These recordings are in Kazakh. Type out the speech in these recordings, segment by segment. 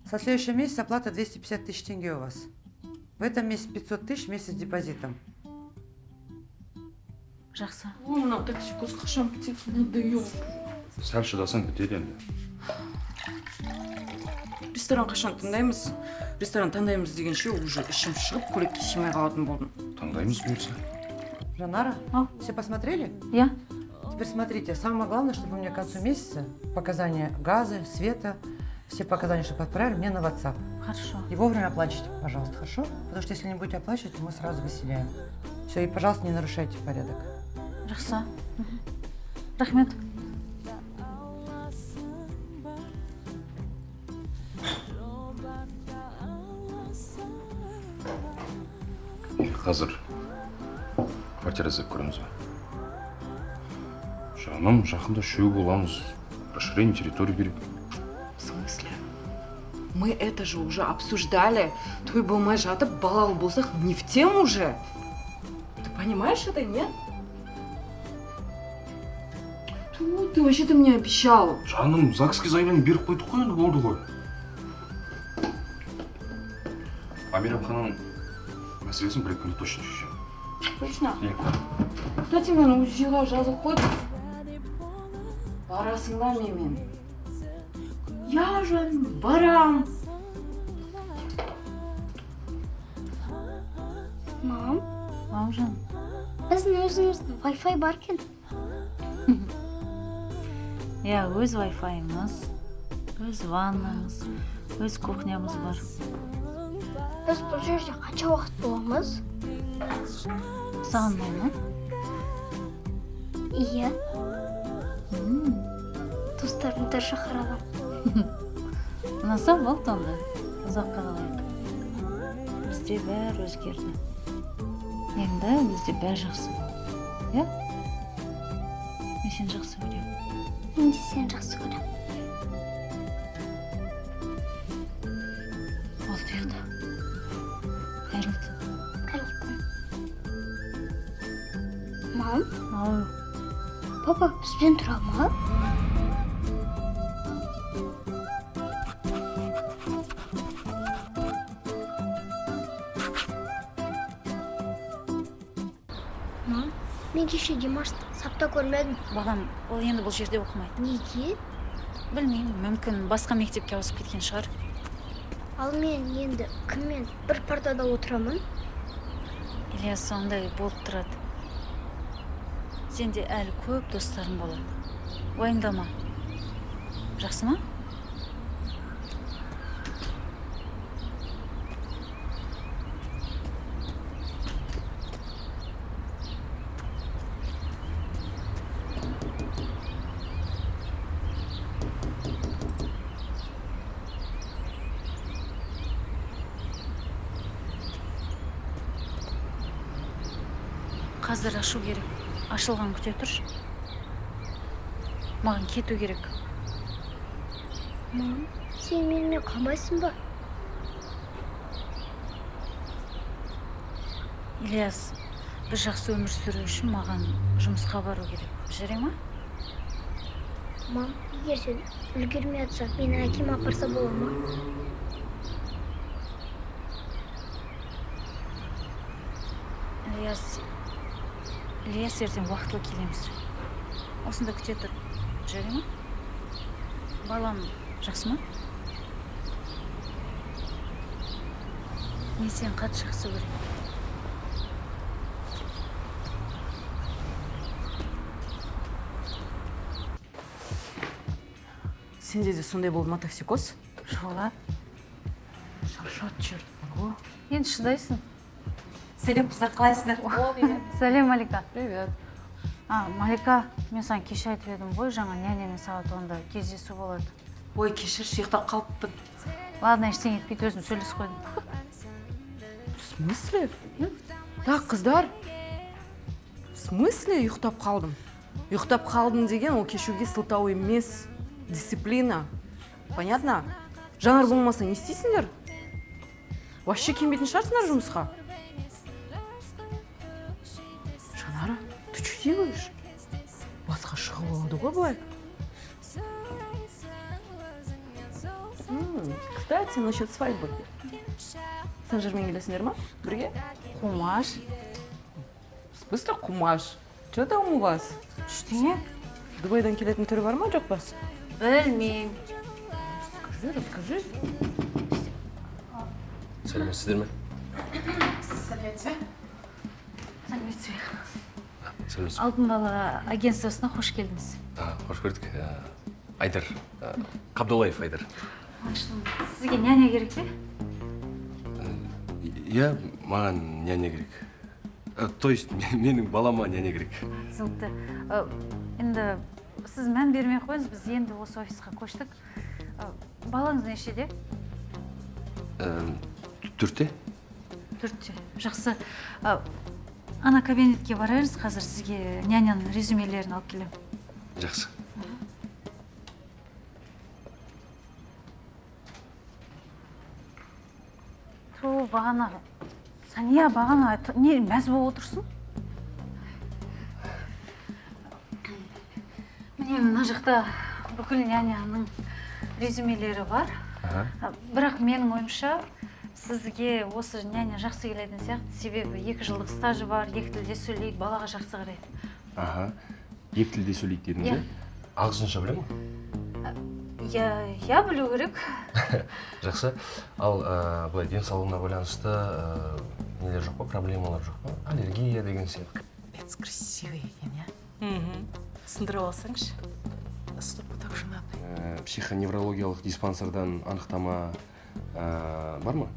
Со следующего месяца оплата 250 тысяч тенге у вас. В этом месяце 500 тысяч вместе с депозитом. Жақсы. О, мынау токсикоз қашан бітеді? Надоел. Сәл шыдасаң, бітеді енді. Ресторан қашан таңдаймыз? Ресторан таңдаймыз дегенше, уже ішім шығып, көйлекке сыймай қалатын болдым. Таңдаймыз, бұйырса. Жанара, А? все посмотрели? Иә. Теперь смотрите, самое главное, чтобы у меня к концу месяца показания газа, света, все показания, чтобы отправили мне на WhatsApp. Хорошо. И вовремя оплачивайте, пожалуйста, хорошо? Потому что если не будете оплачивать, мы сразу выселяем. Все, и, пожалуйста, не нарушайте порядок. Жақсы. Рахмет. Қазір квартира іздеп көреміз ба? Жаным, жақында үшеу боламыз, расширение территории керек. В смысле? Мы это же уже обсуждали. Той болмай жатып, балалы болсақ, не в тему уже. Ты понимаешь это, нет? Ту, ты вообще-то мне обещал. Жаным, ЗАГСке заявление беріп қойдық қой, енді болды ғой. А мейрамхананың мәселесін бір екі күнде точно шешемін. Точно? Иә. Кстати, мен УЗИға жазылып қойдым. Барасың ба менімен? Я, жаным, барам. Мам, Ау, жаным. Біздің өзіміздің Wi-Fi бар екен. Иә, өз вайфайымыз, өз ваннамыз, өз кухнямыз бар. Біз бұл жерде қанша уақыт боламыз? Саған ұнай ма? Иә. Достарымды да шақыра аламын. Ұнаса болды онда. Ұзаққа қалайық. Бізде бәрі өзгерді. Енді бізде бәрі жақсы болады. Иә? Мен сені жақсы көремін. Мен де сені жақсы көремін. Болды, ұйықта. Қайырлы түн. Қайырлы түн. Мам, Ау. папа бізбен тұра ма? Мам, мен кеше Димашты сапта көрмедім. Балам, ол енді бұл жерде оқымайды. Неге? Білмеймін, мүмкін, басқа мектепке ауысып кеткен шығар. Ал мен енді кіммен бір партада отырамын? Ильяс, ондай болып тұрады. Сенде әлі көп достарың болады. Уайымдама. Жақсы ма? Қазір ашу керек. Ашылған күте тұршы. Маған кету керек. Мам, сен менімен қалмайсың ба? Ильяс, бір жақсы өмір сүру үшін маған жұмысқа бару керек. Жарай ма? Мам, егер сен үлгермей жатсаң, мені әкем апарса бола ма? Ильяс, Ильяс, ертең уақытылы келеміз. Осында күте тұр. Жарай ма? Балам, жақсы ма? Мен сені қатты жақсы көремін. Сенде де сондай болды ма токсикоз? Жола. Шаршат черт бар ғой. Енді шыдайсың. Сәлем, қыздар, қалайсыздар? Сәлем, Малика. Привет. А, Малика, мен саған кеше айтып едім ғой, жаңа нянямен сағат 10-да кездесу болады. Ой, кешірші, ұйықтап қалыппын. Ладно, ештеңе етпейді, өзім сөйлесіп қойдым. В смысле? Так, қыздар, в смысле ұйықтап қалдым? Ұйықтап қалдым деген ол кешуге сылтау емес. Дисциплина. Понятно? Жанар болмаса не істейсіңдер? Вообще келмейтін шығарсыңдар жұмысқа. Жанара, ты что делаешь? Басқа шығып алады ғой былай. Кстати, насчет свадьбы. Санжармен келесіңдер ма? Бірге? Қумаш. В смысле қумаш? Что там у вас? Ештеңе. Дубайдан келетін түрі бар ма, жоқ па? Білмеймін. Скажи, расскажи. Сәлеметсіздер ме? Сәлеметсіз. Сәлеметсіз. Алтын бала агентствосына қош келдіңіз. А, қош көрдік. Айдар. Қабдоллаев Айдар. Сізге няня керек пе? Иә, маған няня керек. То есть менің балама няня керек. Түсінікті. Енді сіз мән бермей ақ қойыңыз, біз енді осы офисқа көштік. Балаңыз нешеде? 4-те. 4-те. Жақсы. Ана кабинетке барайыз, қазір сізге няняның резюмелерін алып келемін. Жақсы. Ту, бағана. Сания, бағана не мәз болып отырсың? Міне мына жақта бүкіл няняның резюмелері бар. Бірақ менің ойымша, сізге осы няня жақсы келетін сияқты. Себебі 2 жылдық стажы бар, 2 тілде сөйлейді, балаға жақсы қарайды. Аха, 2 тілде сөйлейді дедіңіз, Иә. Ағылшынша біле ме? Иә, білу керек. Жақсы. Ал былай денсаулығына байланысты нелер жоқ па, проблемалар жоқ па? Аллергия деген сияқты. Капец, красивый екен, иә? Сындырып алсаңшы. Стопы так женатый. Психоневрологиялық диспансердан анықтама бар ма?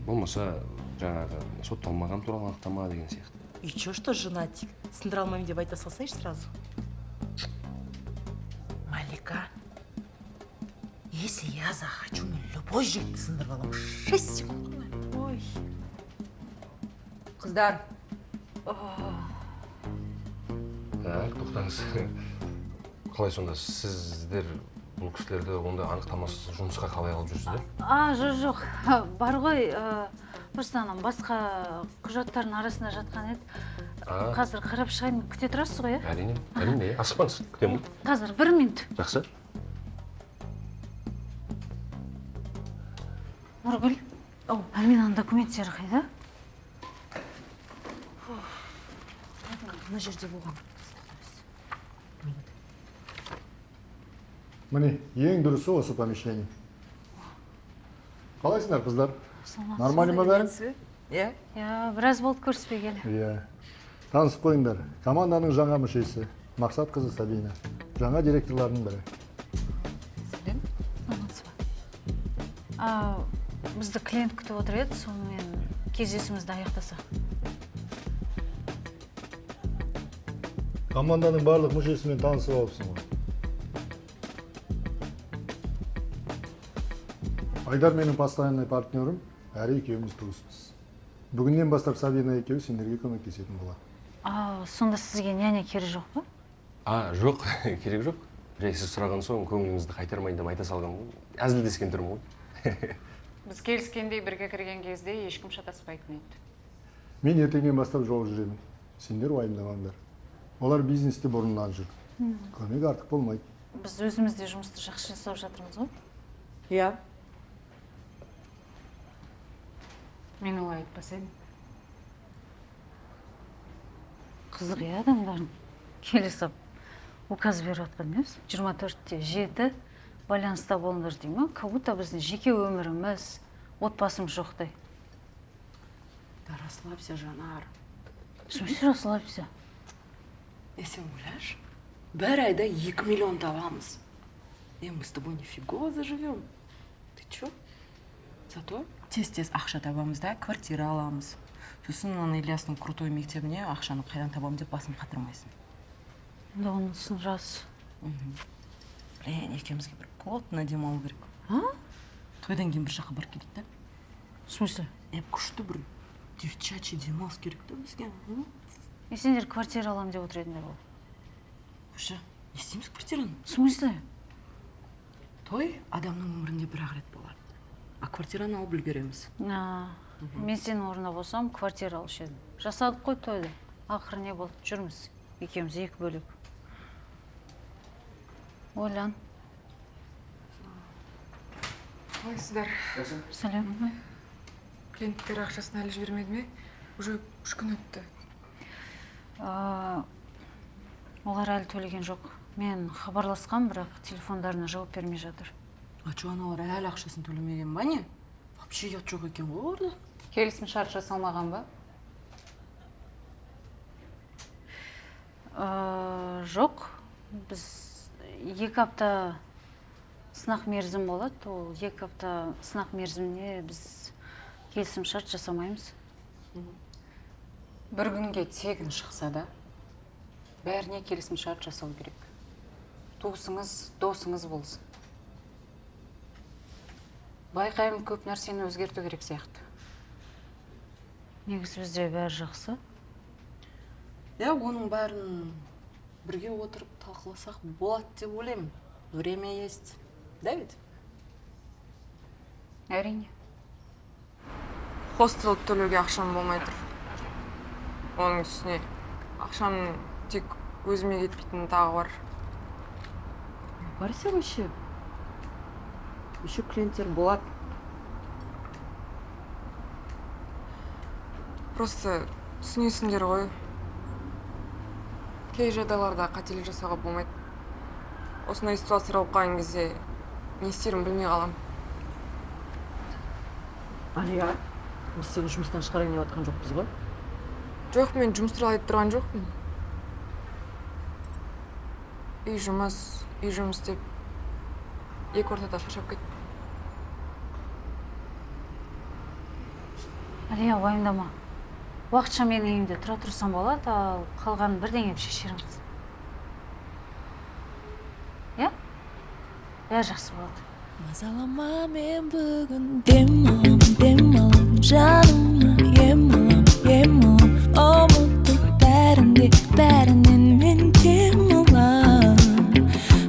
Болмаса жаңағы сотталмаған туралы анықтама деген сияқты. И чё, что женатик? Сындыра алмаймын деп айта салсайшы сразу. Малика, если я захочу, мен любой жігітті сындырып аламын. 6 секунд қана. Ой. Қыздар. Так, тоқтаңыз. Қалай сонда сіздер бұл кісілерді онда анықтамасыз жұмысқа қалай алып жүрсіздер? А, жоқ, бар ғой, просто анам басқа құжаттардың арасында жатқан еді. Қазір қарап шығайын, күте тұрасыз ғой, иә? Әрине, әрине, асықпаңыз, күтемін. Қазір 1 минут. Жақсы. Нұргүл, Альминаның документтері қайда? Мына жерде болған. Міне, ең дұрысы осы помещение. Қалайсыңдар, қыздар? Нормально ма бәрі? Иә. Иә, біраз болды көріспегелі. Иә. Танысып қойыңдар. Команданың жаңа мүшесі Мақсат қызы Сабина. Жаңа директорлардың бірі. Сәлем. Саламатсыз ба? Бізді клиент күтіп отыр еді, сонымен кездесуімізді аяқтасақ. Команданың барлық мүшесімен танысып алыпсың ғой. Айдар менің постоянный партнерім, әрі екеуміз туыспыз. Бүгіннен бастап Сабина екеуі сендерге көмектесетін болады. Сонда сізге няня керек жоқ па? А, жоқ, керек жоқ. Жай сіз сұраған соң көңіліңізді қайтармайын деп айта салғанмын ғой. Әзілдескен түрім ғой. Біз келіскендей бірге кірген кезде ешкім шатаспайтын еді. Мен ертеңнен бастап жол жүремін. Сендер уайымдамаңдар. Олар бизнесте бұрыннан жүр. Көмек артық болмайды. Біз өзіміз де жұмысты жақсы жасап жатырмыз ғой. Иә. Мен олай айтпас едім. Қызық, иә, адамдардың келе сап указ беріп жатқан емес. 24/7 байланыста болыңдар дей ма? Как будто біздің жеке өміріміз, отбасымыз жоқтай. Да расслабься, Жанар. В смысле расслабься? Сен ойлашы, бір айда 2 миллион табамыз. Мы с тобой нифигово заживем. Ты чё? Зато тез-тез ақша табамыз да, квартира аламыз. Сосын ана Ильястың крутой мектебіне ақшаны қайдан табамын деп басын қатырмайсың. Енді онысын рас. Блин, екеумізге бір плотно демалу керек. А? Тойдан кейін бір жаққа барып келейік та. В смысле? Күшті бір девчачий демалыс керек та бізге. Е, сендер квартира аламын деп отыр едіңдер ғой. Қойшы, не істейміз квартираны? В смысле? Той адамның өмірінде бір-ақ рет болады. А квартираны алып үлгереміз. Мен сенің орнында болсам, квартира алушы едім. Жасадық қой тойды. Ақыры не болды? Жүрміз. Екеуміз екі бөлек. Ойлан. Қалайсыздар? Сәлем. Клиенттер ақшасын әлі жібермеді ме? Уже 3 күн өтті. Олар әлі төлеген жоқ. Мен хабарласқам, бірақ телефондарына жауап бермей жатыр. А че, аналар әлі ақшасын төлемеген ба, не? Вообще ұят жоқ екен ғой оларда. Келісім шарт жасалмаған ба? Жоқ, біз 2 апта сынақ мерзім болады. Ол 2 апта сынақ мерзіміне біз келісім шарт жасамаймыз. Бір күнге тегін шықса да, бәріне келісім шарт жасау керек. Туысыңыз, досыңыз болсын. Байқаймын, көп нәрсені өзгерту керек сияқты. Негізі бізде бәрі жақсы. Иә, оның бәрін бірге отырып талқыласақ болады деп ойлаймын. Время есть, да ведь? Әрине. Хостел төлеуге ақшам болмай тұр. Оның үстіне ақшаның тек өзіме кетпейтіні тағы бар. Парься вообще. Еще клиенттер болады. Просто түсінесіңдер ғой, кей жағдайларда қателік жасауға болмайды. Осындай ситуациялар болып қалған кезде не істерімді білмей қаламын. Алия, біз сені жұмыстан шығарайын деп жатқан жоқпыз ғой. Жоқ, мен жұмыс туралы айтып тұрған жоқпын. Үй, жұмыс, үй, жұмыс деп екі ортада шаршап кеттім. Әлия, уайымдама. Уақытша менің үйімде тұра тұрсаң болады, ал қалғанын бірдеңе қылып шешерміз, иә? Бәрі жақсы болады. Мазалама, мен бүгін демалам, демалам, жаныма ем алам, ем алам, ұмытып бәрін де, бәрінен мен демалам.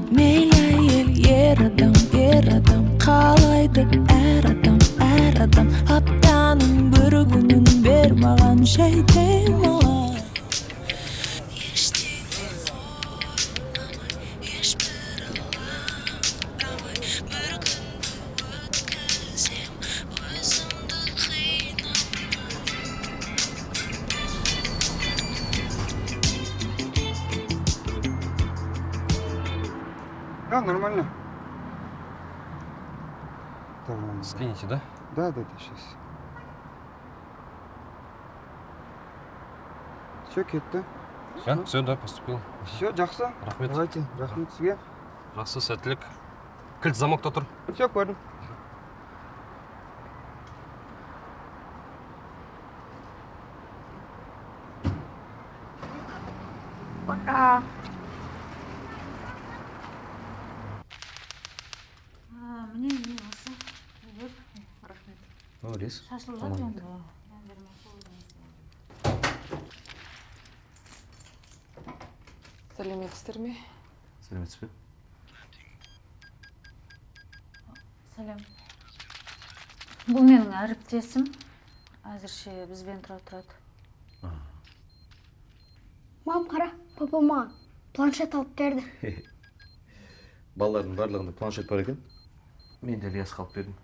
Мейлі әйел, ер адам, ер адам, қалайды әр адам, әр адам, аптаның бір күнін бер маған, жай демалам. Ештеңе ойламай, ешбір алаңдамай, бір күнді өткізем өзімді қинамай. Да, нормально. Давай. Скинете, да? Да, сейчас. Все, кетті. Все, все, да, поступил. Все, жақсы. Рахмет. Давайте, рахмет сізге. Жақсы, сәттілік. Кілт замокта тұр. Все, көрдім. Пока. Міне, міне, осы бер. Рахмет. Ну, рис. Шашылып жатыр енді, мән бермей ақ қой. Сәлеметсіздер ме? Сәлеметсіз бе? Сәлем. Бұл менің әріптесім, әзірше бізбен тұра тұрады. Мам, қара, папа маған планшет алып берді. Балалардың барлығында планшет бар екен. Мен де Ілиясқа алып бердім.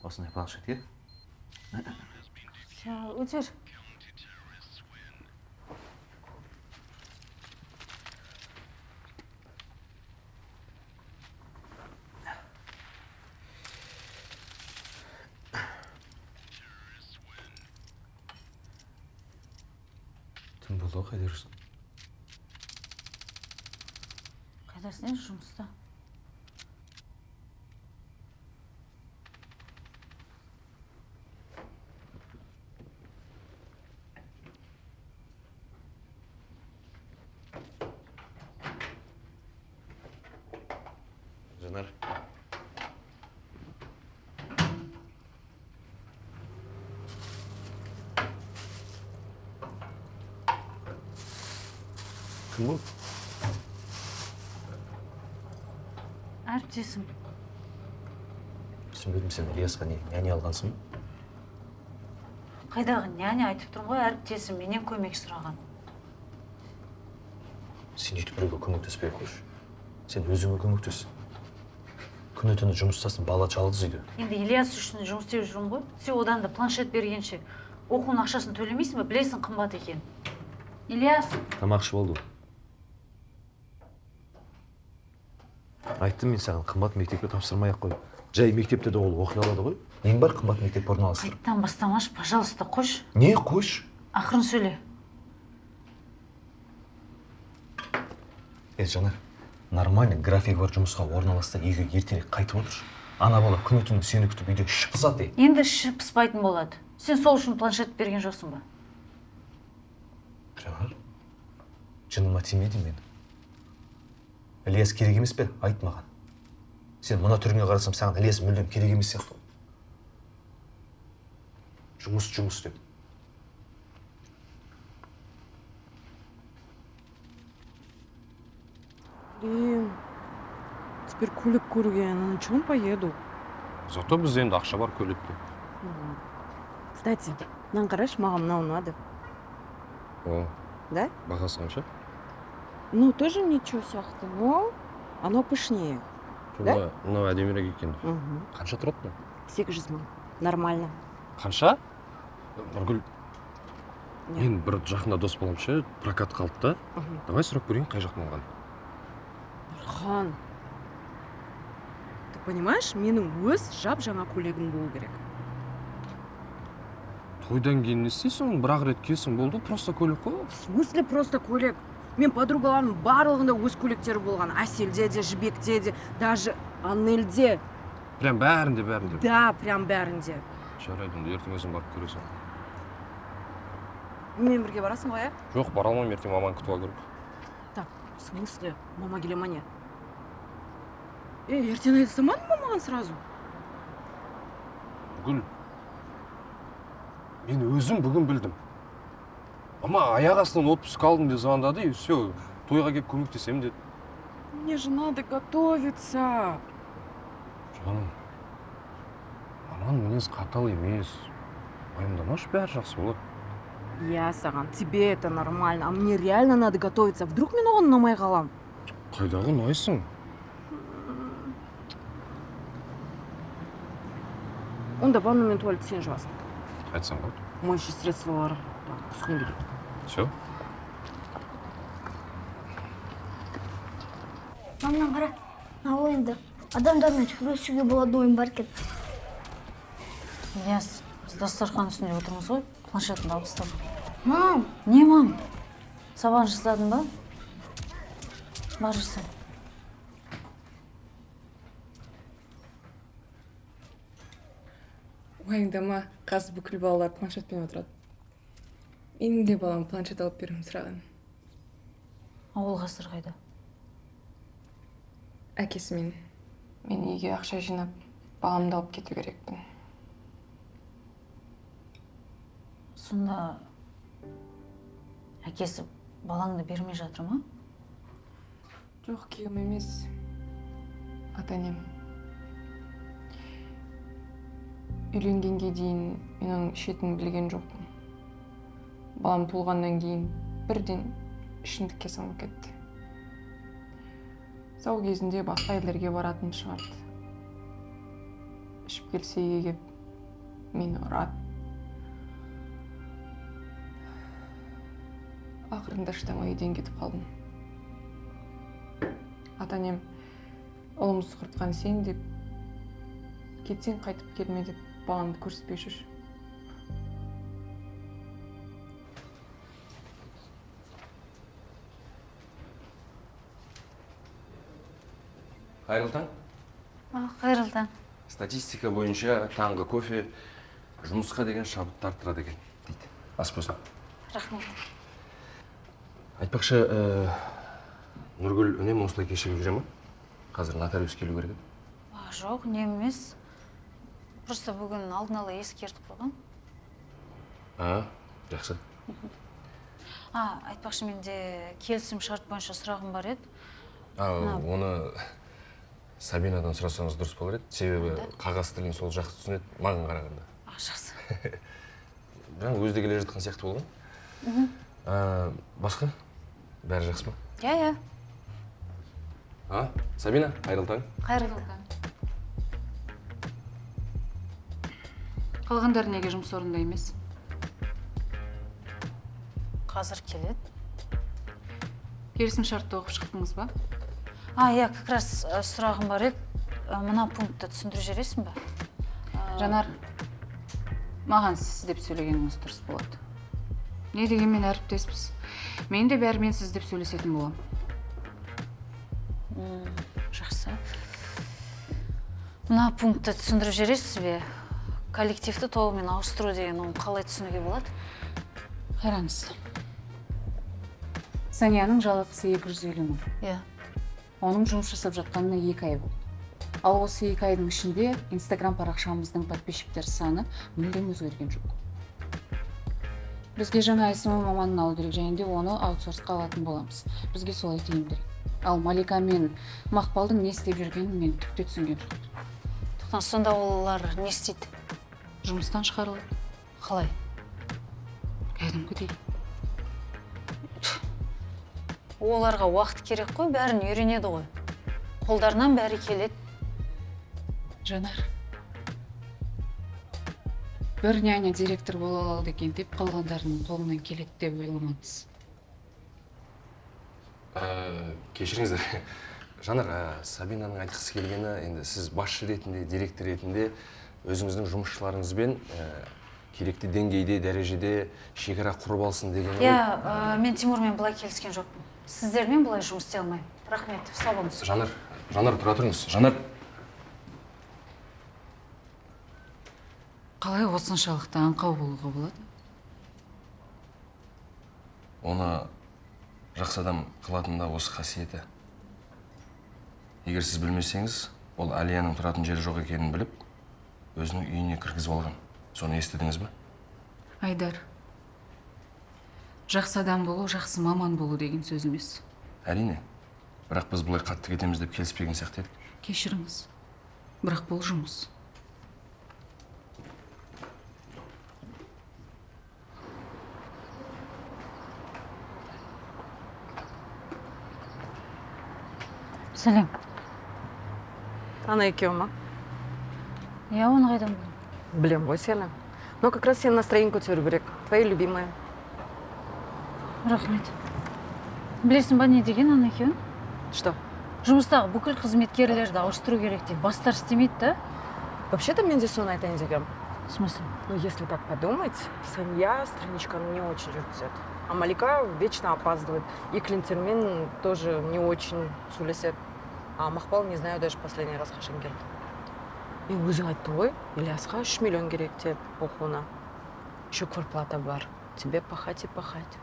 Осындай планшет, иә? Өтер. Түн болды ғой, қайда жүрсің? Қайдасың, жұмыста. Жанар. Кім бұл? Әріптесім. Түсінбедім, сен Ілиясқа не, няня алғансың ба? Қайдағы няня, айтып тұрмын ғой, әріптесім, менен көмек сұраған. Сен өйтіп біреуге көмектеспей ақ қойшы. Сен өзіңе көмектес. Күні түні жұмыс жасасын, бала жалғыз үйде. Енді Ильяс үшін жұмыс істеп жүрмін ғой. Сен одан да планшет бергенше оқуының ақшасын төлемейсің бе? Білесің қымбат екенін. Ильяс. Тамақ ішіп болды. Айттым мен саған, қымбат мектепке тапсырмай ақ қой. Жай мектепте де ол оқи алады ғой. Нең бар қымбат мектепке орналастырып? Қайттан бастамашы, пожалуйста, қойшы. Не қойшы? Ақырын сөйле. Жанар, нормальный график бар жұмысқа орналасса, үйге ертерек қайтып отыршы. Ана бала күні түні сені күтіп үйде іші пысады. Енді іші пыспайтын болады. Сен сол үшін планшет берген жоқсың ба? Жанар, жыныма тимеді мен. Ілияс керек емес пе? Айт маған. Сен мына түріңе қарасам, саған Ілияс мүлдем керек емес сияқты. Жұмыс, жұмыс деп. Блин, теперь көлік көруге на чем поеду? Зато бізде енді ақша бар көлікке. Кстати, мынаны қарашы, маған мынау ұнады. О. Да? Бағасы қанша? Ну, тоже ничего сияқты, но оно пышнее. Да? Мынау әдемірек екен. Қанша тұрады мынау? 800 мың. Нормально. Қанша? Нұргүл, мен бір жақында дос балам ше, прокат қалды да. Давай сұрап көрейін, қай жақтан алған. Нұрхан, ты понимаешь, менің өз жап-жаңа көйлегім болу керек. Тойдан кейін не істейсің? Бір-ақ рет киесің, болды, просто көйлек қой. В смысле просто көйлек? Мен подругаларымның барлығында өз көйлектері болған. Әселде де, Жібекте де, даже Анельде. Прям бәрінде, бәрінде? Да, прям бәрінде. Жарайды, онда ертең өзің барып көресің. Менімен бірге барасың ғой, ә? Жоқ, бара алмаймын, ертең маманы күтіп алу керек. Так, в смысле? Мама келе ма не? Ертең айта салмадың ба маған сразу? Гүл, мен өзім бүгін білдім. Мама аяқ астынан отпуск алдым деп звондады, и все, тойға келіп көмектесемін деді. Мне же надо готовиться. Жаным, маманың мінезі қатал емес. Уайымдамашы, бәрі жақсы болады. Я саған, тебе это нормально, а мне реально надо готовиться. Вдруг мен оған ұнамай қалам? Қайдағы ұнайсың? Онда ванну мен туалет сен жуасың. Айтсам болады. Моющий средство бар. Құсқым келеді. Все. Мамнан қара, мына ойынды адамдармен сөйлесуге болады ойын бар екен. Ильяс, біз дастархан үстінде отырмыз ғой, планшетіңді алып тастадым. Мам! Не, мам? Сабағын жасадың ба? Бар жаса. Уайымдама, қазір бүкіл балалар планшетпен отырады. Менің де балам планшет алып беруімді сұраған. Ауыл қазір қайда? Әкесімен. Мен үйге ақша жинап, баламды алып кету керекпін. Сонда әкесі балаңды бермей жатыр ма? Жоқ, күйеуім емес, ата-енем. Үйленгенге дейін мен оның ішетінін білген жоқпын. Балам туылғаннан кейін бірден ішімдікке салынып кетті. Сау кезінде басқа елдерге баратын шығарды. Ішіп келсе үйге келіп мені ұрады. Ақырында шыдамай үйден кетіп қалдым. Ата-енем ұлымызды құртқан сен деп, кетсең қайтып келме деп баламды көрсетпей жүр. Қайырлы таң. Қайырлы таң. Статистика бойынша таңғы кофе жұмысқа деген шабытты арттырады екен дейді. Ас болсын. Рахмет. Айтпақшы, Нұргүл үнемі осылай кешігіп жүре ме? Қазір нотариус келу керек еді. Жоқ, үнемі емес. Просто бүгін алдын ала ескертіп қойған. Жақсы. Айтпақшы, менде келісім шарт бойынша сұрағым бар еді. Оны Сабинадан сұрасаңыз дұрыс болар еді. Себебі қағаз тілін сол жақсы түсінеді, маған қарағанда. Жақсы. Жаңа өзі де келе жатқан сияқты болған. Басқа? Бәрі жақсы ма? Иә, иә. Сабина, қайырлы таң. Қайырлы таң. Қалғандары неге жұмыс орнында емес? Қазір келеді. Келісім шартты оқып шықтыңыз ба? А, иә, как раз сұрағым бар еді. Мына пунктті түсіндіріп жібересің бе? Жанар, маған сіз деп сөйлегеніңіз дұрыс болады. Не дегенмен әріптеспіз. Мен де бәрімен сіз деп сөйлесетін боламын. Жақсы. Мына пунктті түсіндіріп жібересіз бе? Коллективті толығымен ауыстыру деген оны қалай түсінуге болады? Қараңыз. Санияның жалақысы 250 мың. Иә. Оның жұмыс жасап жатқанына 2 ай болды. Ал осы 2 айдың ішінде Инстаграм парақшамыздың подписчиктер саны мүлдем өзгерген жоқ. Бізге жаңа СММ маманын алу керек және де оны аутсорсқа алатын боламыз. Бізге солай тиімдірек. Ал Малика мен Мақпалдың не істеп жүргенін мен түк те түсінген жоқпын. Тоқтаңыз, сонда олар не істейді? Жұмыстан шығарылады. Қалай? Кәдімгідей. Оларға уақыт керек қой, бәрін үйренеді ғой. Қолдарынан бәрі келеді. Жанар, бір няня директор бола алады екен деп қалғандарының қолынан келеді деп ойламаңыз. Кешіріңіздер. Жанар, Сабинаның айтқысы келгені, енді сіз басшы ретінде, директор ретінде өзіңіздің жұмысшыларыңызбен керекті деңгейде, дәрежеде шекара құрып алсын деген ғой. Иә, мен Тимурмен былай келіскен жоқпын. Сіздермен былай жұмыс істей алмаймын. Рахмет, сау болыңыз. Жанар, Жанар, тұра тұрыңыз. Жанар. Қалай осыншалықты аңқау болуға болады? Оны жақсы адам қылатын да осы қасиеті. Егер сіз білмесеңіз, ол Әлияның тұратын жері жоқ екенін біліп, өзінің үйіне кіргізіп алған. Соны естідіңіз бе? Айдар, жақсы адам болу, жақсы маман болу деген сөз емес. Әрине, бірақ біз бұлай қатты кетеміз деп келіспеген сияқты едік. Кешіріңіз, бірақ бұл жұмыс. Сәлем. Ана екеуі ма? Иә, оны қайдан білдім? Білем ғой сені. Но как раз сенің настроение көтеру керек. Твои любимые. Рахмет. Білесің ба не деген ана екеуін? Что? Жұмыстағы бүкіл қызметкерлерді ауыстыру керек деп бастар істемейді да? Вообще-то мен де соны айтайын дегем. В смысле? Ну, если так подумать, Сания страничканы не очень жүргізеді. А Малика вечно опаздывает. И клиенттермен тоже не очень сөйлеседі. А Мақпал, не знаю, даже последний раз қашан келді. Мен өзің айттың ғой, Ильясқа 3 миллион керек деп оқуына. Еще квартплата бар. Тебе пахать и пахать.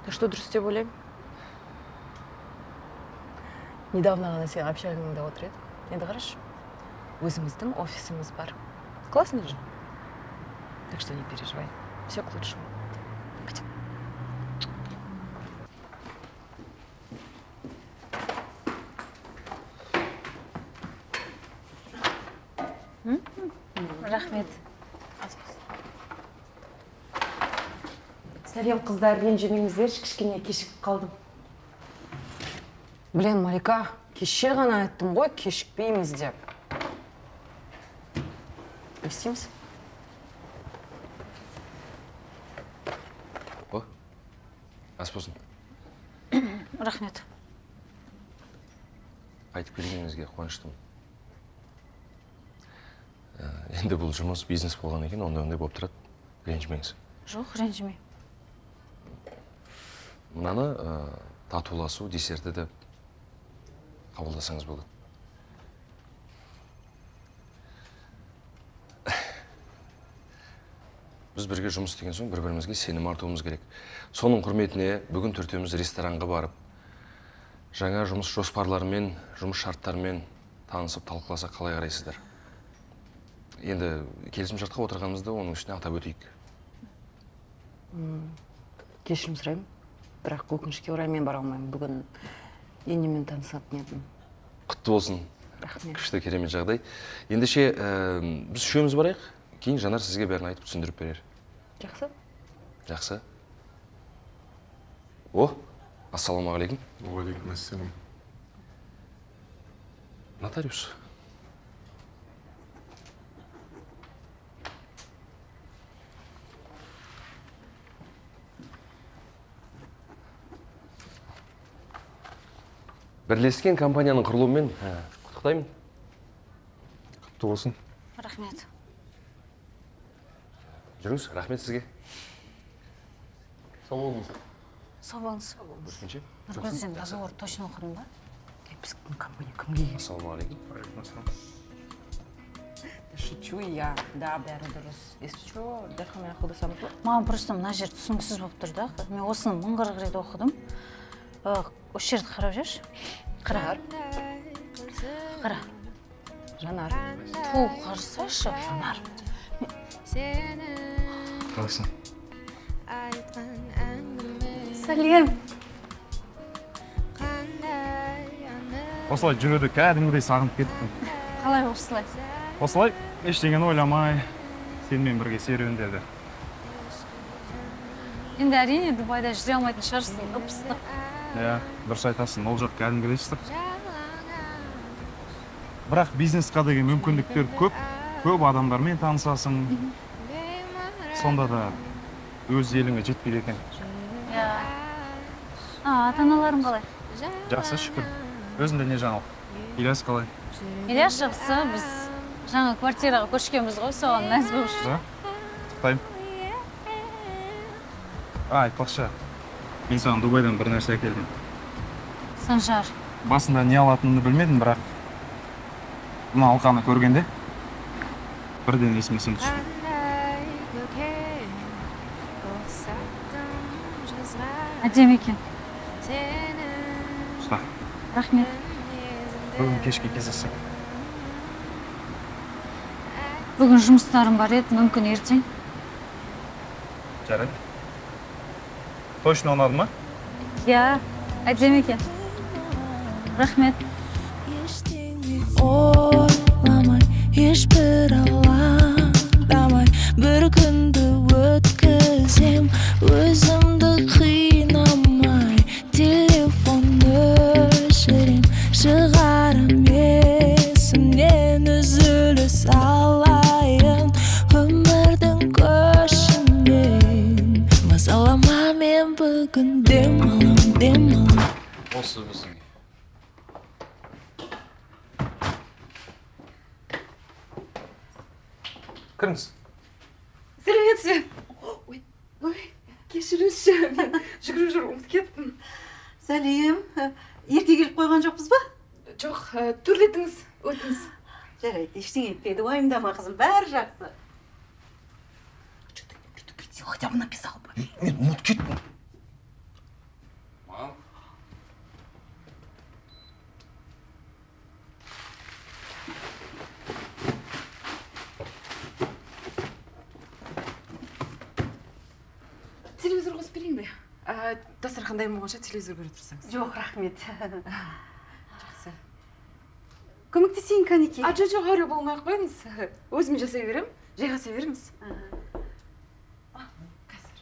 Так что дұрыс деп ойлаймын. Недавно ғана сен общагыңда отыр едік. Енді қарашы, өзіміздің офисіміз бар. Классно же? Так что не переживай. Все к лучшему. Пойдем. Рахмет. Сәлем, қыздар, ренжімеңіздерші, кішкене кешігіп қалдым. Блин, Малика, кеше ғана айттым ғой, кешікпейміз деп. Не істейміз? О, ас болсын. Рахмет. Қайтып келгеніңізге қуаныштымын. Енді бұл жұмыс бизнес болған екен, ондай-ондай болып тұрады. Ренжімеңіз. Жоқ, ренжімеймін. Мынаны татуласу десерті деп қабылдасаңыз болады. Біз бірге жұмыс істеген соң бір-бірімізге сенім артуымыз керек. Соның құрметіне бүгін төртеуміз ресторанға барып, жаңа жұмыс жоспарларымен, жұмыс шарттарымен танысып талқыласақ қалай қарайсыздар? Енді келісім шартқа отырғанымызды оның үстіне атап өтейік. Кешірім сұраймын, бірақ өкінішке орай мен бара алмаймын. Бүгін енеммен танысатын едім. Құтты болсын. Рахмет. Күшті, керемет жағдай. Ендеше біз үшеуміз барайық, кейін Жанар сізге бәрін айтып түсіндіріп берер. Жақсы. Жақсы. О, ассалаумағалейкум. Уағалейкум ассалам. Нотариус. Бірлескен компанияның құрылуымен құттықтаймын. Құтты болсын. Рахмет. Жүріңіз, рахмет сізге. Сау болыңыз. Сау болыңыз. Көріскенше. Нұргүл, сен договор точно оқыдың ба? Біздің компания кімге керек? Ассалаумағалейкум. Да шучу я. Да, бәрі дұрыс. Если что, Дарханмен ақылдасамыз ғой. Маған просто мына жер түсініксіз болып тұр да. Мен осыны 1040 рет оқыдым. Осы жерді қарап жіберші. Қара. Қара. Жанар. Ту, қарасайшы. Жанар. Қалайсың? Сәлем. Осылай жүруді кәдімгідей сағынып кеттім. Қалай осылай? Осылай ештеңені ойламай, сенімен бірге серуендеуді. Енді әрине Дубайда жүре алмайтын шығарсың, ып-ыстық. Иә, дұрыс айтасың, ол жақ кәдімгідей ыстық. Бірақ бизнесқа деген мүмкіндіктер көп, көп адамдармен танысасың. Сонда да өз еліңе жетпейді екен. Иә. Ата-аналарың қалай? Жақсы, шүкір. Өзіңде не жаңалық? Ильяс қалай? Ильяс жақсы, біз жаңа квартираға көшкенбіз ғой, соған мәз болып жүр. Да? Құттықтаймын. Айтпақшы, мен саған Дубайдан бір нәрсе әкелдім. Санжар. Басында не алатынымды білмедім, бірақ мына алқаны көргенде бірден есіме сен түстің. Әдемі екен. Ұста. Рахмет. Бүгін кешке кездессек. Бүгін жұмыстарым бар еді, мүмкін ертең. Жарайды. Точно ұнады ма? Иә, әдемі екен. Рахмет. Ештеңе ойламай, ешбір алаңдамай, бір күнді өткізем, өзімді қинамай, телефон өшірем, шығарам есімнен үзіліс алайын, өмірдің көшімен. Мазалама мен бүгін демалам, демалам. Осы біздің. Кіріңіз. Сәлеметсіз бе? Ой, ой, кешіріңізші, мен жүгіріп жүріп ұмытып кеттім. Сәлем. Ерте келіп қойған жоқпыз ба? Жоқ, төрлетіңіз, өтіңіз. Жарайды, ештеңе етпейді, уайымдама қызым, бәрі жақсы. Что ты предупредил, хотя бы написал бы. Мен ұмытып кеттім. Мам. Телевизор қосып берейін бе? Дастархан дайын болғанша телевизор көре тұрсаңыз. Жоқ, рахмет. Жақсы. Көмектесейін кәнекей. Жоқ, жоқ, әуре болмай ақ қойыңыз. Өзім жасай беремін, жайғаса беріңіз. Қазір.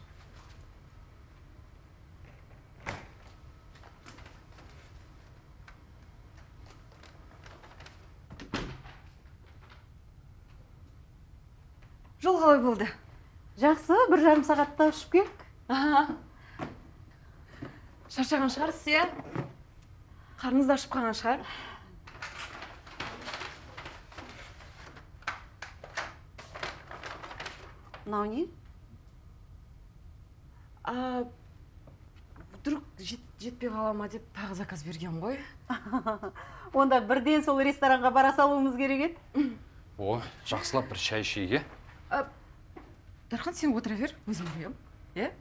Жол қалай болды? Жақсы, 1,5 сағатта ұшып келдік. Шаршаған шығарсыз, иә? Қарныңыз да ашып қалған шығар. Мынау не? Вдруг жетпей қала ма деп тағы заказ берген ғой. Онда бірден сол ресторанға бара салуымыз керек еді. О, жақсылап бір шай ішейік, е? Дархан, сен отыра бер, өзім құямын, е?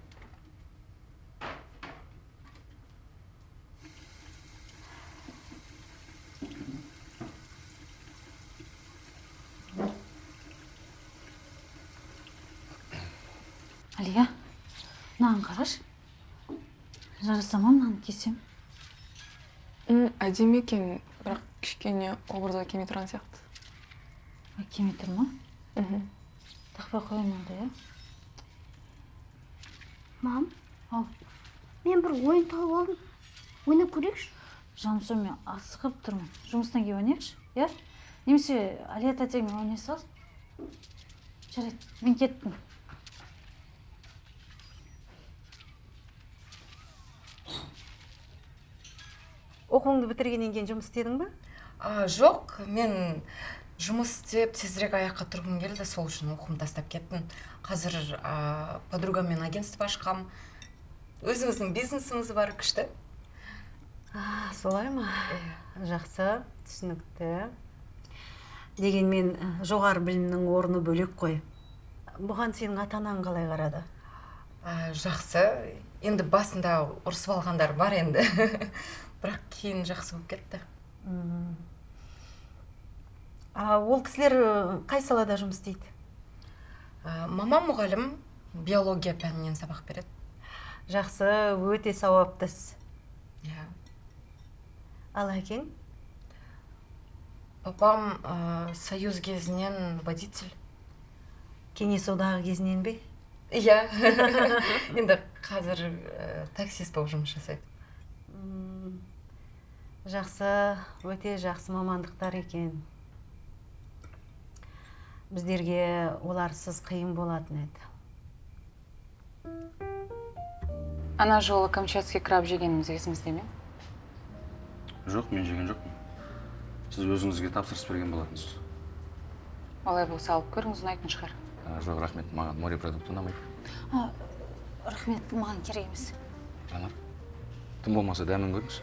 Алия, мынаны қарашы. Жараса ма мынаны кисем? Әдемі екен, бірақ кішкене образға келмей тұрған сияқты. Келмей тұр ма? Тақпай қояйын онда, иә? Мам, Ау. Мен бір ойын тауып алдым. Ойнап көрейікші. Жаным, сол мен асығып тұрмын. Жұмыстан келіп ойнайықшы, иә? Немесе Алия тәтеңмен ойнай салсын. Жарайды, мен кеттім. Оқуыңды бітіргеннен кейін жұмыс істедің бе? Жоқ, мен жұмыс істеп тезірек аяққа тұрғым келді, сол үшін оқуымды тастап кеттім. Қазір подругаммен агентство ашқам. Өзіміздің бизнесіміз бар, күшті. Солай ма? Жақсы, түсінікті. Дегенмен жоғары білімнің орны бөлек қой. Бұған сенің ата-анаң қалай қарады? Жақсы. Енді басында ұрысып алғандар бар енді. Бірақ кейін жақсы болып кетті. Ол кісілер қай салада жұмыс істейді? Мамам мұғалім, биология пәнінен сабақ береді. Жақсы, өте сауапты іс. Иә. Ал әкең? Папам Союз кезінен водитель. Кеңес одағы кезінен бе? Иә. Енді қазір таксист болып жұмыс жасайды. Жақсы, өте жақсы мамандықтар екен. Біздерге оларсыз қиын болатын еді. Ана жолы камчатский краб жегеніміз есіңізде ме? Жоқ, мен жеген жоқпын. Сіз өзіңізге тапсырыс берген болатынсыз. Олай болса алып көріңіз, ұнайтын шығар. Жоқ, рахмет, маған морепродукт ұнамайды. Рахмет, маған керек емес. Жанар, тым болмаса дәмін көріңіз.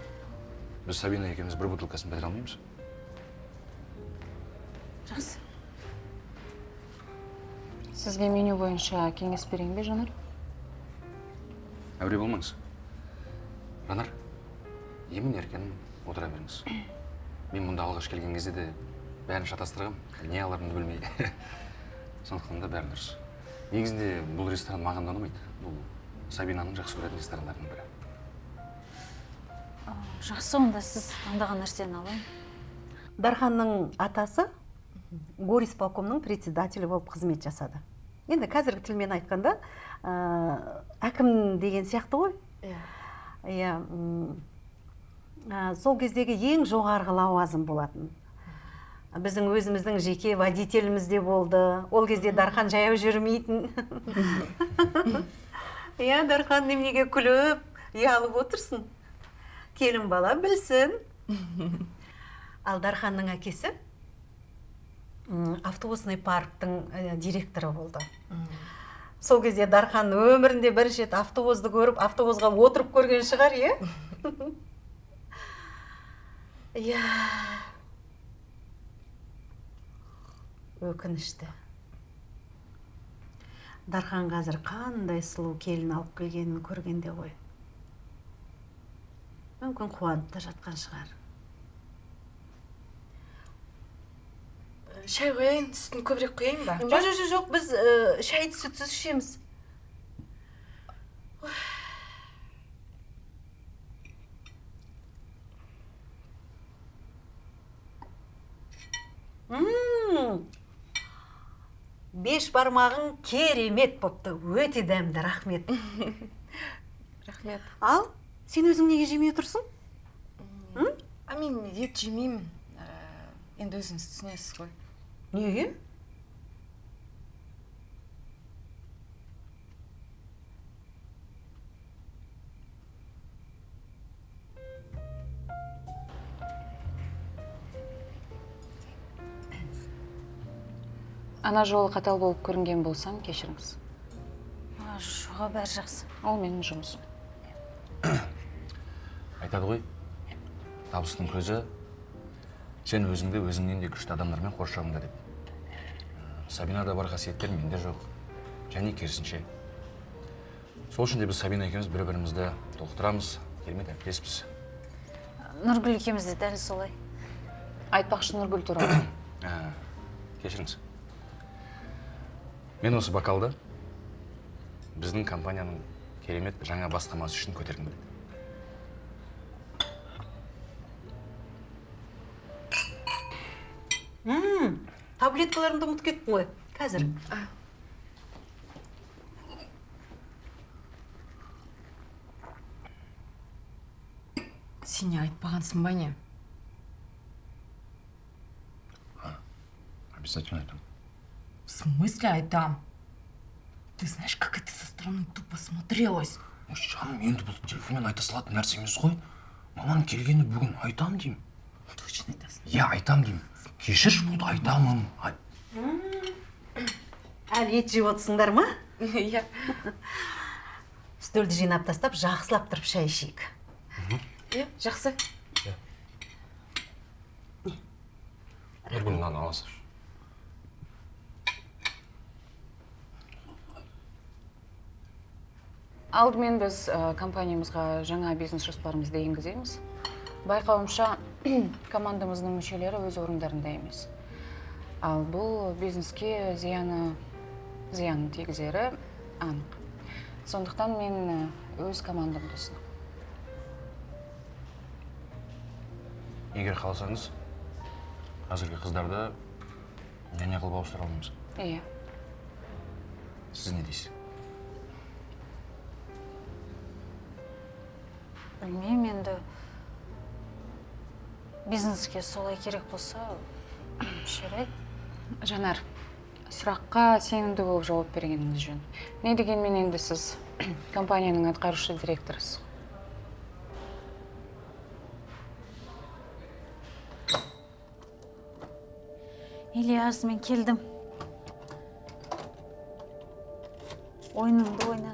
Біз Сабина екеуміз бір бутылкасын бітіре алмаймыз. Жақсы. Сізге меню бойынша кеңес берейін бе, Жанар? Әуре болмаңыз. Жанар, емін-еркін отыра беріңіз. Мен мұнда алғаш келген кезде де бәрін шатастырғам, не аларымды білмей. Сондықтан да бәрі дұрыс. Негізінде бұл ресторан маған да ұнамайды. Бұл Сабинаның жақсы көретін ресторандарының бірі. Жақсы, онда сіз таңдаған нәрсені алайын. Дарханның атасы горисполкомның председателі болып қызмет жасады. Енді қазіргі тілмен айтқанда, әкім деген сияқты ғой. Иә. Сол кездегі ең жоғарғы лауазым болатын. Біздің өзіміздің жеке водителіміз де болды. Ол кезде Дархан жаяу жүрмейтін. Иә, Дархан, неменеге күліп, ұялып отырсың? Келін бала білсін. Ал Дарханның әкесі автобусный парктың директоры болды. Сол кезде Дархан өмірінде бірінші рет автобусты көріп, автобусға отырып көрген шығар, иә? Иә. Өкінішті. Дархан қазір қандай сұлу келін алып келгенін көргенде ғой. Мүмкін қуанып та жатқан шығар. Шай құяйын, сүтін көбірек құяйын ба? Жоқ, жоқ, жоқ, біз шайды сүтсіз ішеміз. Беш бармағың керемет бопты, өте дәмді, рахмет. Рахмет. Ал, сен өзің неге жемей отырсың? А мен ет жемеймін. Енді өзіңіз түсінесіз ғой. Неге? Ана жолы қатал болып көрінген болсам, кешіріңіз. Жоқ, бәрі жақсы. Ол менің жұмысым. Айтады ғой, табыстың көзі сен өзіңді өзіңнен де күшті адамдармен қоршағыңда деп. Сабинада бар қасиеттер менде жоқ. Және керісінше. Сол үшін де біз Сабина екеуміз бір-бірімізді толықтырамыз, керемет әріптеспіз. Нұргүл екеуміз де дәл солай. Айтпақшы Нұргүл туралы. Кешіріңіз. Мен осы бокалды біздің компанияның керемет жаңа бастамасы үшін көтергім келеді. Таблеткаларымды ұмытып кеттім ғой. Қазір. Сен не айтпағансың ба не? Обязательно айтам. В смысле айтам? Ты знаешь, как это со стороны тупо смотрелось? Жаным, енді бұл телефонмен айта салатын нәрсе емес қой. Маманың келгені бүгін айтам деймін. Точно айтасың? Иә, айтам деймін. Кешірші, болды, айтамын. Әлі ет жеп отырсыңдар ма? Иә. Үстелді жинап тастап, жақсылап тұрып шай ішейік. Иә, жақсы. Нұргүл, мынаны ала салшы. Алдымен біз компаниямызға жаңа бизнес жоспарымызды енгіземіз. Байқауымша, командамыздың мүшелері өз орындарында емес. Ал бұл бизнеске зиянын тигізері анық. Сондықтан мен өз командамды ұсынамын. Егер қаласаңыз, қазіргі қыздарды няня қылып ауыстыра аламыз. Иә. Сіз не дейсіз? Білмеймін енді. Бизнеске солай керек болса, жарайды. Жанар, сұраққа сенімді болып жауап бергеніңіз жөн. Не дегенмен енді сіз компанияның атқарушы директорысыз. Ильяс, мен келдім. Ойыныңды ойна.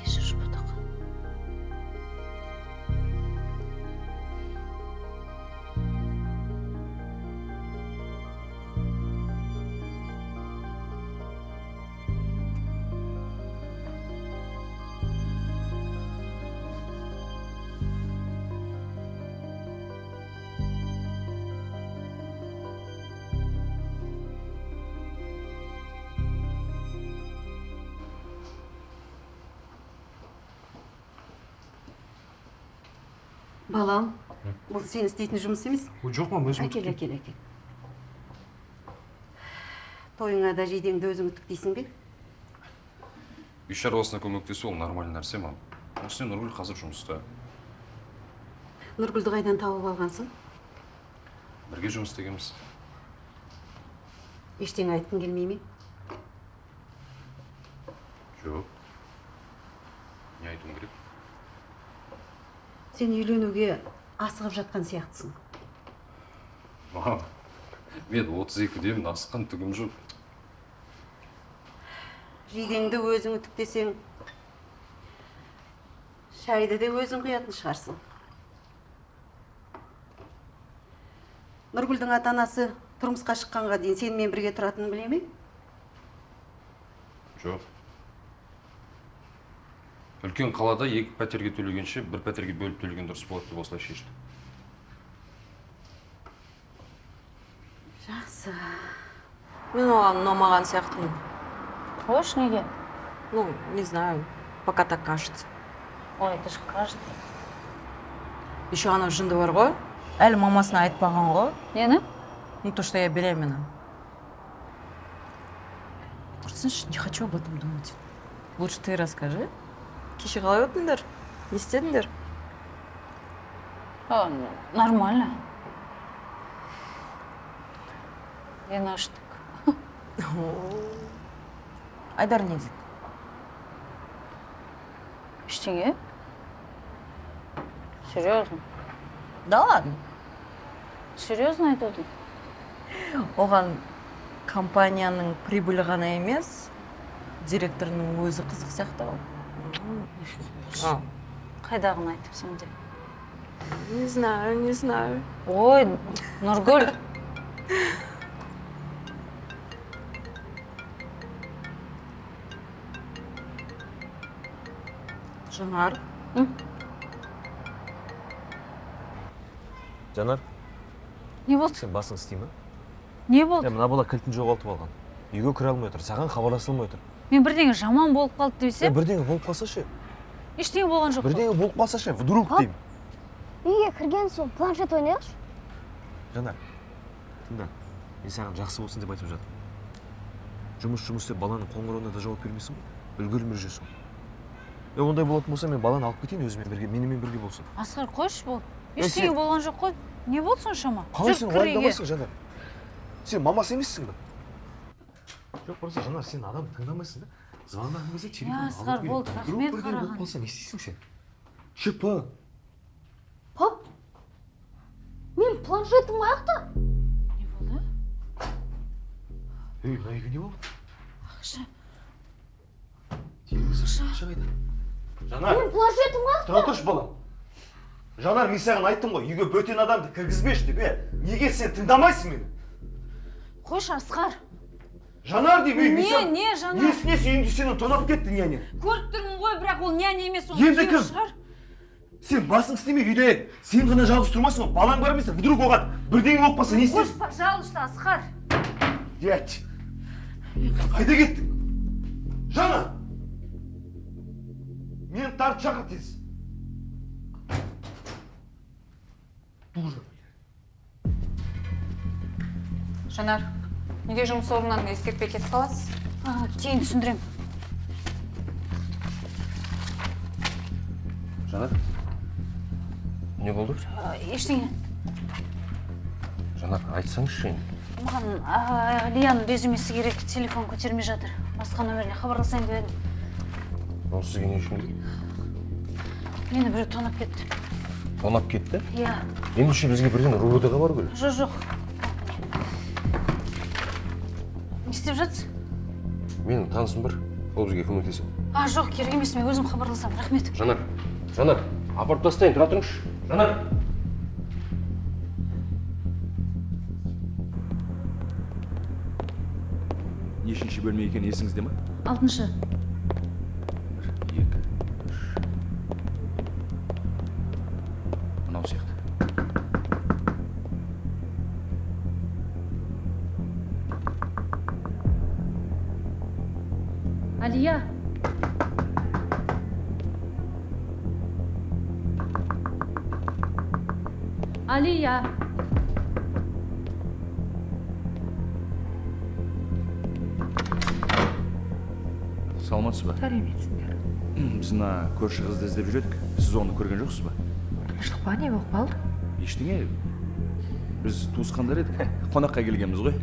Кешірші, Ботақан. Балам, бұл сен істейтін жұмыс емес. Жоқ, мам, өзім. Әкел, әкел, әкел. Тойыңа да жейдеңді өзің үтіктейсің бе? Үй шаруасына көмектесу ол нормальный нәрсе, мам. Осыны Нұргүл қазір жұмыста. Нұргүлді қайдан тауып алғансың? Бірге жұмыс істегенбіз. Ештеңе айтқың келмей ме? Жоқ. Не айтуым керек? Сен үйленуге асығып жатқан сияқтысың. Мам, мен 32-демін, асыққан түгім жоқ. Жейдеңді өзің үтіктесең, шайды де өзің құятын шығарсың. Нұргүлдің ата-анасы тұрмысқа шыққанға дейін сенімен бірге тұратынын біле ме? Жоқ. Үлкен қалада 2 пәтерге төлегенше, 1 пәтерге бөліп төлеген дұрыс болады деп осылай шешті. Жақсы. Мен оған ұнамаған сияқтымын. Қош, неге? Ну, не знаю, пока так кажется. Ой, это же кажется. Еще анау жынды бар ғой, әлі мамасына айтпаған ғой. Нені? Ну, то, что я беременна. Слышь, не хочу об этом думать. Лучше ты расскажи. Кеше қалай өттіңдер? Не істедіңдер? Нормально. Вино штук. Айдар не дейді? Ештеңе? Серьезно? Да ладно. Серьезно айтып отырмын? Оған компанияның прибылі ғана емес, директорының өзі қызық сияқты ғой. Қайдағыны айтып сенде? Не знаю, не знаю. Ой, Нұргүл. Жанар. Жанар. Не болды? Сен басың істей ме? Не болды? Мына бала кілтін жоғалтып алған. Үйге кіре алмай отыр, саған хабарласа алмай отыр. Мен бірдеңе жаман болып қалды десем. Бірдеңе болып қалса ше? Ештеңе болған жоқ. Бірдеңе болып қалса ше, вдруг деймін. Үйге кірген соң планшет ойнайықшы. Жанар, тыңда. Мен саған жақсы болсын деп айтып жатырмын. Жұмыс деп баланың қоңырауына да жауап бермейсің ғой. Үлгермей жүрсің. Ондай болатын болса, мен баланы алып кетейін өзімен бірге, менімен бірге болсын. Асқар, қойшы бол. Ештеңе болған жоқ қой. Не болды соншама? Қалай сен уайымдамайсың, Жанар? Сен мамасы емессің бе? Жоқ, просто Жанар, сен адам тыңдамайсың да. Звондаған кезде телефон алып. Асқар, болды, рахмет қараған. Болып қалса не істейсің сен? ЧП. Пап, мен планшетім қаяқта? Не болды? Ей, мына үйге не болды? Ақша. Телевизор ақша қайда? Жанар. Мен планшетім қаяқта? Тұра тұршы, балам. Жанар, мен саған айттым ғой, үйге бөтен адамды кіргізбеші деп, Неге сен тыңдамайсың мені? Қойшы, Асқар. Жанар деймін, Не, не, Жанар? Несіне үйіңді сені тонап кетті няня? Көріп тұрмын ғой, бірақ ол няня емес, ол Енді кім? шығар. Сен басың істемей үйде, сен ғана жалғыз тұрмайсың ғой, балаң бар емес, вдруг оған бірдеңе болып қалса не істейсің? Қойшы, пожалуйста, Асқар. Дядь, қайда кеттің? Жанар! Мені тарт шақыр тез. Дура. Жанар, неге жұмыс орнынан ескертпей кетіп қаласыз? Кейін түсіндірем. Жанар, не болды? Ештеңе. Жанар, айтсаңызшы енді. Маған Лияның резюмесі керек, телефон көтермей жатыр. Басқа нөміріне хабарласайын деп едім. Ол сізге не үшін керек? Мені біреу тонап кетті. Тонап кетті? Иә. Ендеше бізге бірден РУВД-ға бару керек. Жоқ, жоқ. Не істеп жатсыз? Менің танысым бар, ол бізге көмектеседі. Жоқ, керек емес, мен өзім хабарласамын, рахмет. Жанар, Жанар, апарып тастайын, тұра тұрыңызшы. Жанар! Нешінші бөлме екені есіңізде ме? 6-шы. 1, 2, 3. Мынау сияқты. Алия. Алия. Саламатсыз ба? Сәлеметсіңдер. Біз мына көрші қызды іздеп жүр едік. Сіз оны көрген жоқсыз ба? Тыныштық па, не болып қалды? Ештеңе. Біз туысқандар едік. Қонаққа келгенбіз ғой.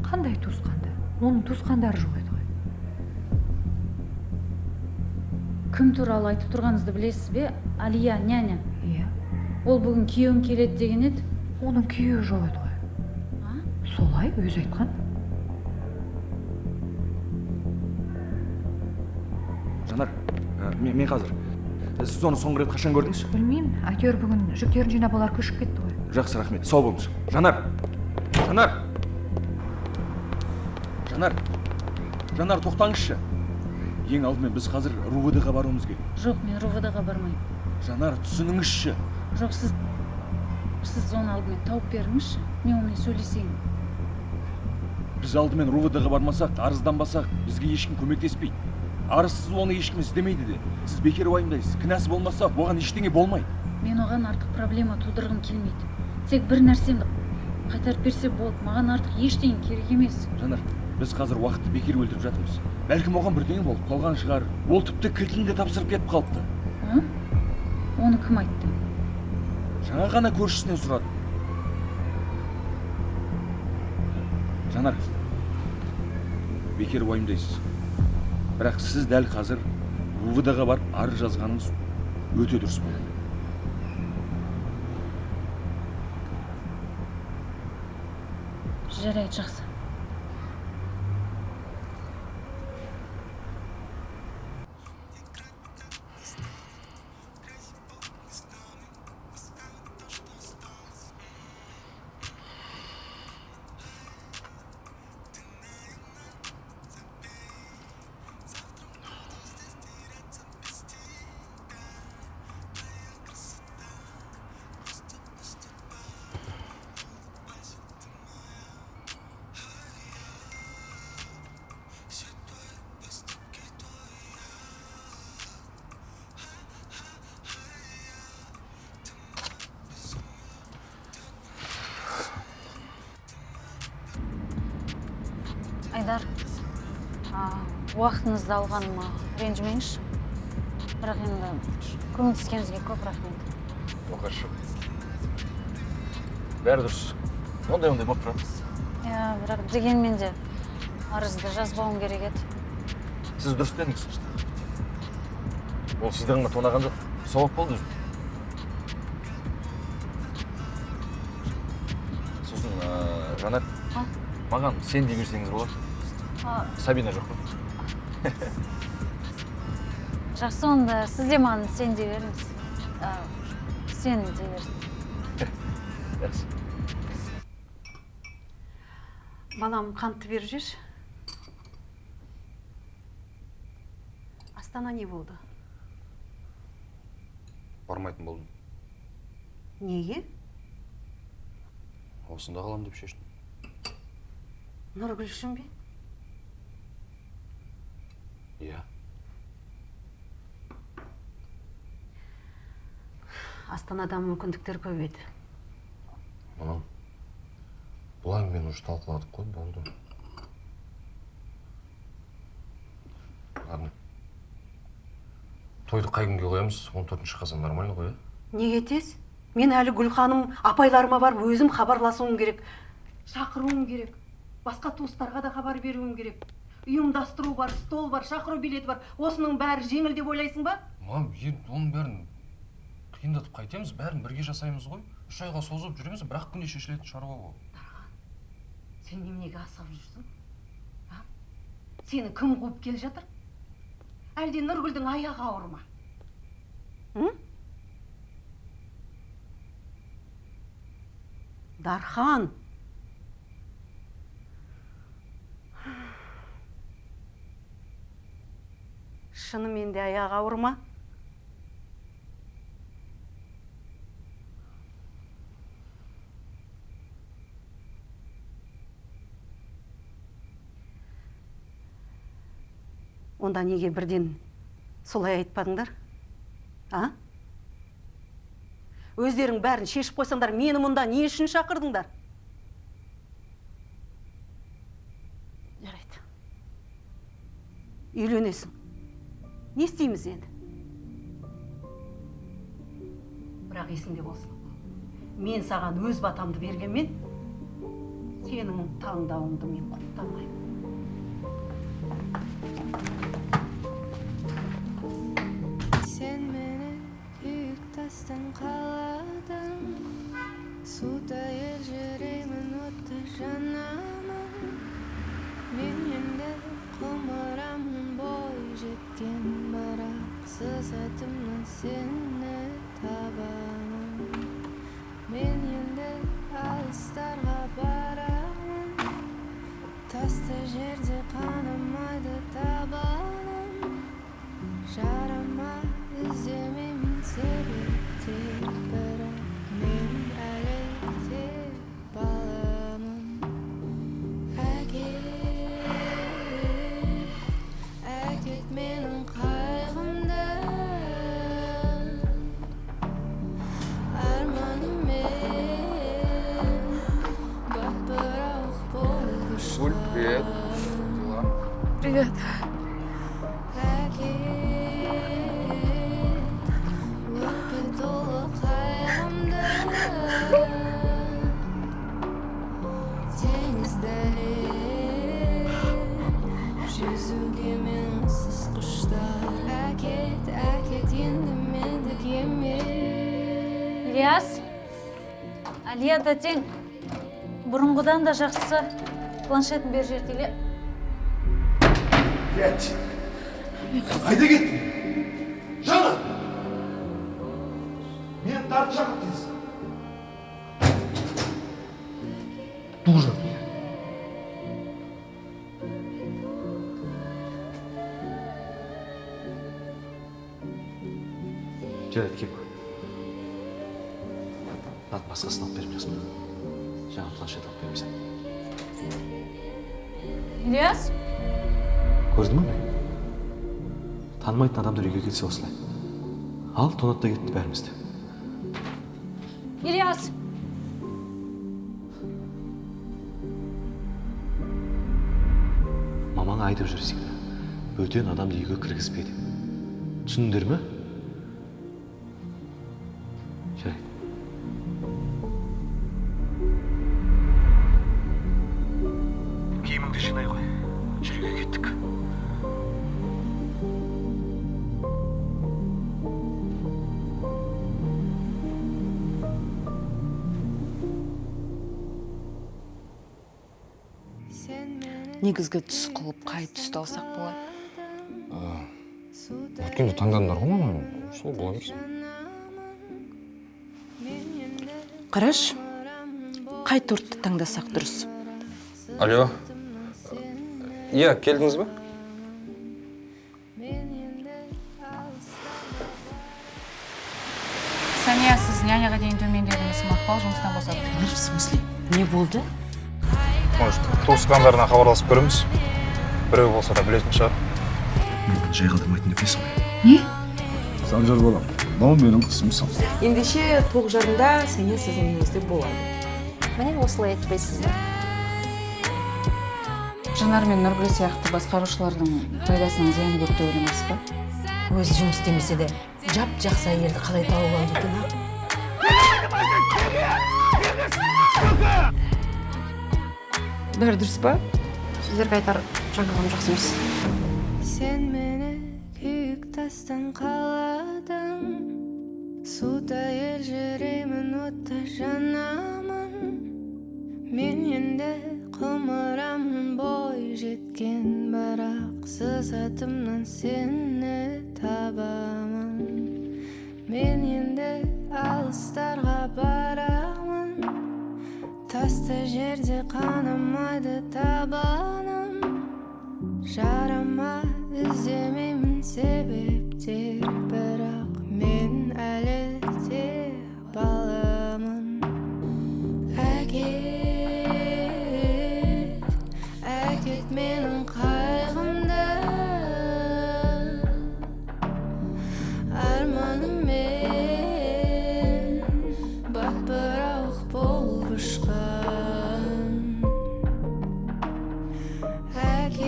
Қандай туысқандар? Оның туысқандары жоқ еді ғой. Кім туралы айтып тұрғаныңызды білесіз бе? Алия, няня. Иә. Ол бүгін күйеуім келеді деген еді. Оның күйеуі жоқ еді ғой. Солай, өзі айтқан. Жанар, мен қазір. Сіз оны соңғы рет қашан көрдіңіз? Білмеймін, әйтеуір бүгін жүктерін жинап олар көшіп кетті ғой. Жақсы, рахмет. Сау болыңыз. Жанар! Жанар! Жанар! Жанар, тоқтаңызшы. Ең алдымен біз қазір РУВД-ға баруымыз керек. Жоқ, мен РУВД-ға бармаймын. Жанар, түсініңізші. Жоқ, сіз оны алдымен тауып беріңізші. Мен онымен сөйлесейін. Біз алдымен РУВД-ға бармасақ, арызданбасақ, бізге ешкім көмектеспейді. Арызсыз оны ешкім іздемейді де. Сіз бекер уайымдайсыз. Кінәсі болмаса, оған ештеңе болмайды. Мен оған артық проблема тудырғым келмейді. Тек бір нәрсемді қайтарып берсе болды. Маған артық ештеңе керек емес. Жанар, біз қазір уақытты бекер өлтіріп жатырмыз. Бәлкім оған бірдеңе болып қалған шығар. Ол тіпті кілтін де тапсырып кетіп қалыпты. Оны кім айтты? Жаңа ғана көршісінен сұрадым. Жанар, бекер уайымдайсыз. Бірақ сіз дәл қазір РУВД-ға барып арыз жазғаныңыз өте дұрыс болады. Жарайды, жақсы. Айдар, уақытыңызды алғаныма ренжімеңізші. Бірақ енді көмектескеніңізге көп рахмет. Оқасы жоқ. Бәрі дұрыс. Ондай болып тұрады. Иә, бірақ дегенмен де арызды жазбауым керек еді. Сіз дұрыс дедіңіз. Ол сізді ғана тонаған жоқ. Сауап болды өзі. Сосын, Жанар, маған сен дей берсеңіз болады. Сабина жоқ па? Жақсы, онда сіз де маған сен дей беріңіз. Сен дей беріңіз. Жақсы. Балам, қантты беріп жіберші. Астана не болды? Бармайтын болдым. Неге? Осында қалам деп шештім. Нұргүл үшін бе? Иә. Астанада мүмкіндіктер көп еді. Мамам, бұл әңгімені уже талқыладық қой, болды. Ладно. Тойды қай күнге қоямыз? 14 қазан нормально ғой, ә? Неге тез? Мен әлі Гүлханым апайларыма барып өзім хабарласуым керек. Шақыруым керек. Басқа туыстарға да хабар беруім керек. Ұйымдастыру бар, стол бар, шақыру билеті бар. Осының бәрі жеңіл деп ойлайсың ба? Мам, оның бәрін қиындатып қайтеміз, бәрін бірге жасаймыз ғой. 3 айға созып жүреміз, бірақ күнде шешілетін шаруа ол. Дархан, сен неменеге асығып жүрсің? А? Сені кім қуып келе жатыр? Әлде Нұргүлдің аяғы ауыр ма? Дархан! Шынымен де аяғы ауыр ма? Онда неге бірден солай айтпадыңдар? А? Өздерің бәрін шешіп қойсаңдар, мені мұнда не үшін шақырдыңдар? Жарайды. Үйленесің. Не істейміз енді? Бірақ есіңде болсын. Мен саған өз батамды бергенмен, сенің таңдауыңды мен құптамаймын. Сен мені күйік тастан қаладың, суда елжіреймін, отта жанамын. Мен енді құмырамын бой жеткен, бірақ сызатымнан сені табамын. Мен енді алыстарға барамын, тасты жерде қанамайды табаным. Жарама іздемеймін себептер, бірақ мен әлі де баламын. Әкет, әкет менің қайғымды, арманыммен бап-бұрауық болып ұшқан. Гуль, привет. Дела? Привет. Жүзуге мен онсыз құштар. Әкет, әкет енді мендік емес. Ильяс, Алия тәтең бұрынғыдан да жақсы. Планшетін бер жер теле. Кет! Қайда кеттің? Жаңа! Мен тарт шақыр тез. Дура. Жарайды, кеп. Нат басқасын алып беріп жасма. Жаңа планшет алып беремін саған. Ильяс? Көрдің бе мені? Танымайтын адамдар үйге келсе осылай. Ал тонады да кетті бәрімізді. Ильяс! Мамаңа айтып жүр всегда. Бөтен адамды үйге кіргізбе деп. Түсіндіңдер ме? Жарайды. Киіміңді жинай ғой. Жүруге кеттік. Негізгі түс қылып қай түсті алсақ болады? Өткенде таңдадыңдар ғой мама, сол бола берсін. Қараш, қай тортты таңдасақ дұрыс? Алло. Иә, келдіңіз бе? Сания, сіз няняға дейін төмендедіңіз, Мақпал жұмыстан босатылды. В смысле? Не болды? Может, туысқандарына хабарласып көреміз. Біреу болса да білетін шығар. Мен бұны жай қалдырмайтын деп білесің ғой. Не? Санжар балам, мынау менің қызым Сал. Ендеше 9:30-да Сания сіздің үйіңізде болады. Міне осылай айтпайсыз ба? Жанар мен Нұргүл сияқты басқарушылардың пайдасынан зияны көп деп ойламайсыз ба? Өзі жұмыс істемесе де жап жақсы әйелді қалай тауып алды екен, а? Бәрі дұрыс па? Сіздерге айтар жаңалығым жақсы емес. Сен мені күйік тастан қаладың, суда елжіреймін, отта жанамын. Мен енді құмырамын бой жеткен, бірақ сызатымнан сені табамын. Мен енді алыстарға барамын, тасты жерде қанамайды табаным. Жарама іздемеймін себептер, бірақ мен әлі де баламын. Әкет, әкет менің қайғымды, арманыммен батпырауық болып ұшқан. Әкет,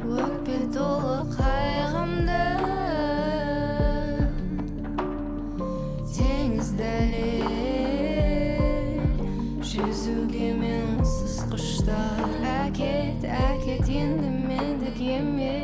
өкпе толы қайғымды, теңіз дәлел, жүзуге мен онсыз құштар. Әкет, әкет, енді мендік емес.